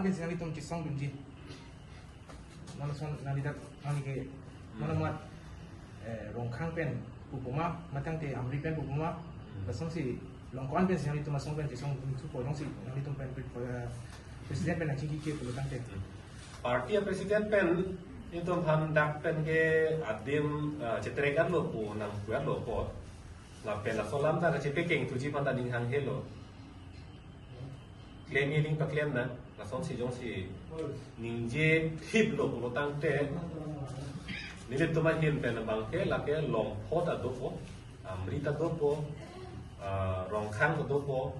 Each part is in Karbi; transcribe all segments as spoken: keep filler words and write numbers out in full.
Pen si nanglitum chesongdunji. Mano son nangli dak nangli ke, mano mat, eh, Rongkhang pen pu puma, mate tangte Amri pen pu puma. Lasonsi long ko-an pen si nanglitum asong pen chesongdun thupo, jongsi nanglitum pen pre-, eh, president pen nangchingki ke pulo tangte. Party a president pen, itum aphan dak pen ke adim, eh, chetrek-etlo pu nangpu-etlo pu. Lapen laso alam ta kachepekeng thuji aphan ta ning hanghe lo. Klem iling paklem nang, lasonsi jongsi ningje thiplo pulo tangte, nelitum ahin pen abang ke lake Longpho ta dopo, Amri ta dopo, ah, Rongkhang ta dopo,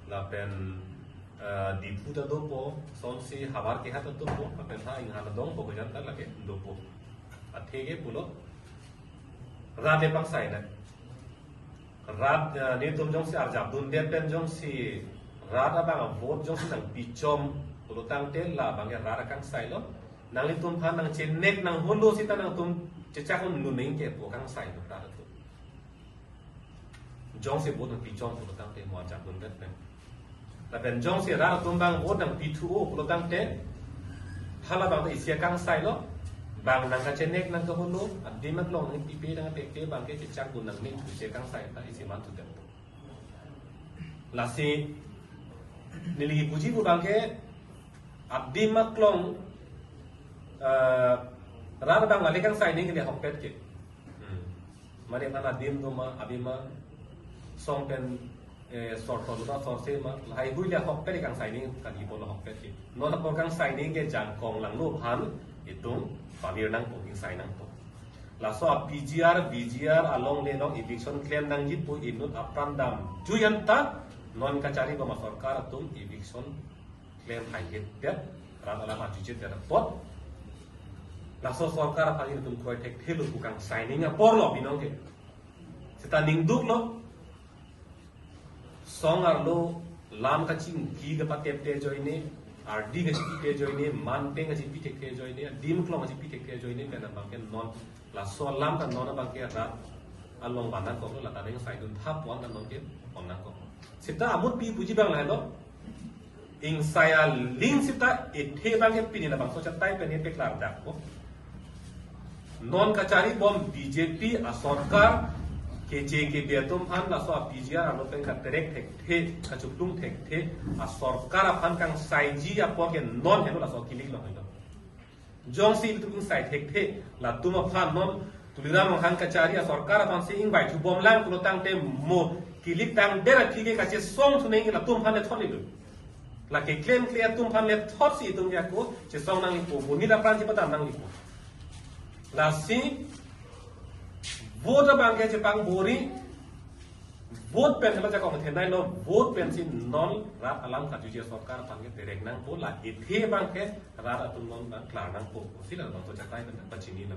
lapen, ah, Diphu ta dopo, sonsi havar kehat ta dopo, lapen ha inghan adong po kejan ta lake dopo. Athe ke pulo, rat le pangsai nang. Rat, eh, nelitum jongsi arjap dundet pen jongsi rat abang avote jongsi nangpichom pulo tangte labang ke rat akangsai lo. Nanglitum aphan nangchenek nangholo seta nangtum chechak un nuning ke pu akangsai lo rat atum. Jongsi vote nangpichom pulo tangte mo arjap dundet pen. Lapen jongsi rat atum abang vote nangpithu-o pulo tangte, halabang ta isi akangsai lo, bang nangkachenek nangkaholo, adim aklong nangpipe nangpekpe abang ke chechak dun nangne pu isi akangsai ta isi manthu det. Lasi neli puji pu abang ke adim aklong, eh, rat abang le kangsai nangji ke ahokpet ke. Hmm. Mane aphan adim do ma, abima song pen, eh, sorthon ma, sorse ma, lahai hui le ahokpet kangsai nangji, kali pon ahokpet ke. Non apor kangsai nangji ke jangkong langno aphan itum pavir nangpo, ingsai nangpo. Laso a P G R, V G R along le along eviction klem nangji pu inut apran damjui anta non kachari bom asorkar atum eviction klem haihet det, rat alam arjujet det apot. Laso sorkar aphan itum kroi thekthelo pu kangsai nangji apor lo binong ke. Seta ningduk lo. Song arlo lam kachingki kapatepte ajoine, ardi kachipi te ajoine, manpeng kachipi thekthe ajoine, adim aklong kachipi thekthe ajoine, pen abang ke non laso alam ta non abang ke rat along van nangkoklo, lata nangsaidun thap pu-an ta non ke pon nangkok. Seta amut pi puji abang lahelo. Ingsai aling seta ethe abang ke pini labangso chatai pen epeklar dakpo. Non kachari bom B J P asorkar keche kebe atum aphan laso a P G R ano pen katerek thekthe, kachuklung thekthe, asorkar aphan kangsaiji apor ke non helo laso kilik long helo. Jongsi ilitum ingsai thekthe, latum aphan non Tuliram Ronghang kachari asorkar aphan si ingbai thu bomlang pulo tangte mo kilik tangdet aphi ke kachesong thu nangji latum aphan le thot lilo. Lake klemkle atum aphan le thot si itum ke ako chesong nanglipo, monit apran chepadam nanglipo. Lasi vote abang ke chepangbori, vote pen helo jakong thenai lo, vote pen si non rat alam karjuji asorkar aphan ke terek nangpo, la ethe abang ke rat atum non abang klar nangpo. Si labangso chatai pen pachini lo.